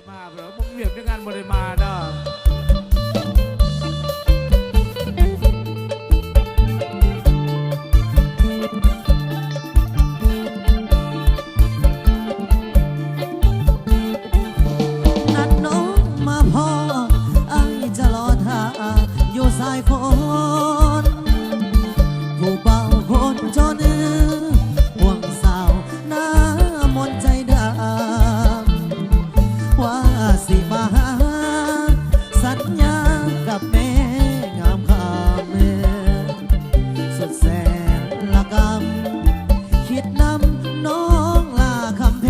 ມາເນາະ ບໍ່ມີວຽກມີງານບໍ່ໄດ້ມາເນາະ. ນັດນ້ອງມາພໍ້ ອ້າຍຈະລໍຖ້າຢູ່ສາຍຝົນ. ຜູ້ບ່າວຄົນຈົນ ຫ່ວງສາວໜ້າມົນໃຈດຳ ວ່າຊິມາຫາ ສັນຍາກັບແມ່ງາມຄຳ ສຸດແສນລະກຳ ຄິດນຳນ້ອງລາຄຳແພ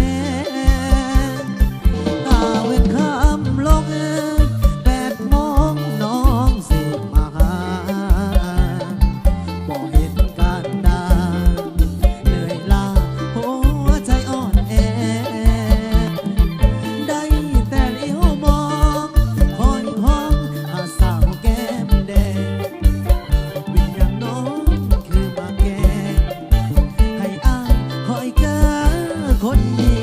ງ ຕາເວັນຄ່ຳລົງ ແປດໂມງນ້ອງຊິມາຫາ ບໍ່ເຫັນການດາ ເມື່ອຍລ້າຫົວໃຈອ່ອນແອ ໄດ້ແຕ່ຫຼຽວມອງ ຄອຍຄອງຫາສາວແກ້ມແດງ ວິນຍານນ້ອງຄືມາແກ ໃຫ້ອ້າຍຄອຍເຈີຄົນດີ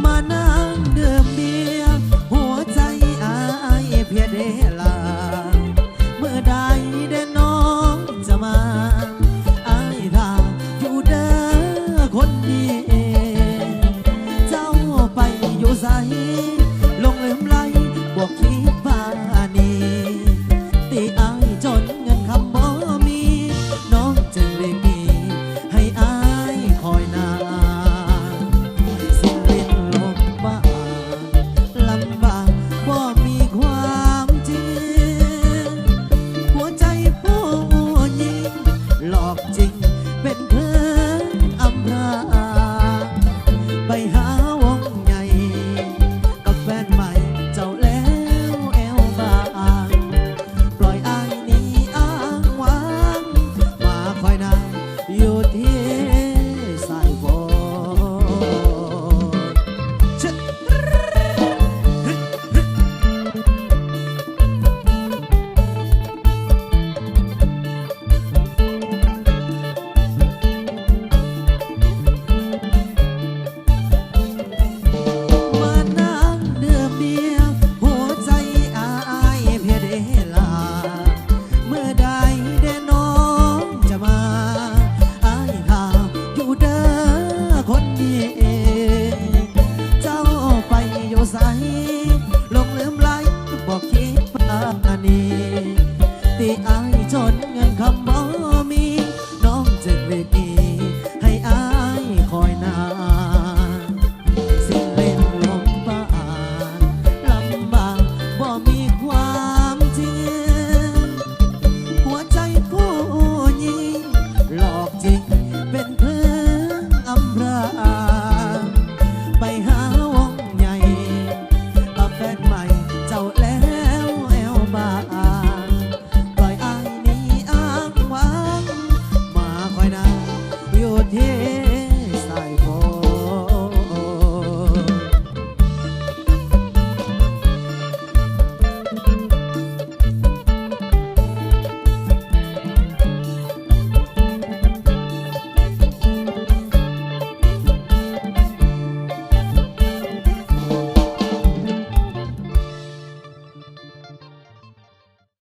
ມານັ່ງດື່ມເບຍ ຫົວໃຈອ້າຍເພຍເດລາ ເມື່ອໃດແດ່ນ້ອງຈະມາ ອ້າຍຖ້າຢູ່ເດີຄົນດີ ເຈົ້າໄປຢູ່ໃສ ຫຼົງລືມໄຫຼ ບໍ່ຄິດປານີ ຕິອ້າຍຈົນ ເງິນຄຳບໍ່ມີ ນ້ອງຈຶ່ງຫຼີກໜີ ໃຫ້ອ້າຍຄອຍນາ ສິ້ນລິດລົມປານ ລຳບາກບໍ່ມີຄວາມຈິງ ຫົວໃຈຜູ້ຍິງຫຼອກຈິງ ເປັນເພິ່ນອຳພາ ໄປຫາ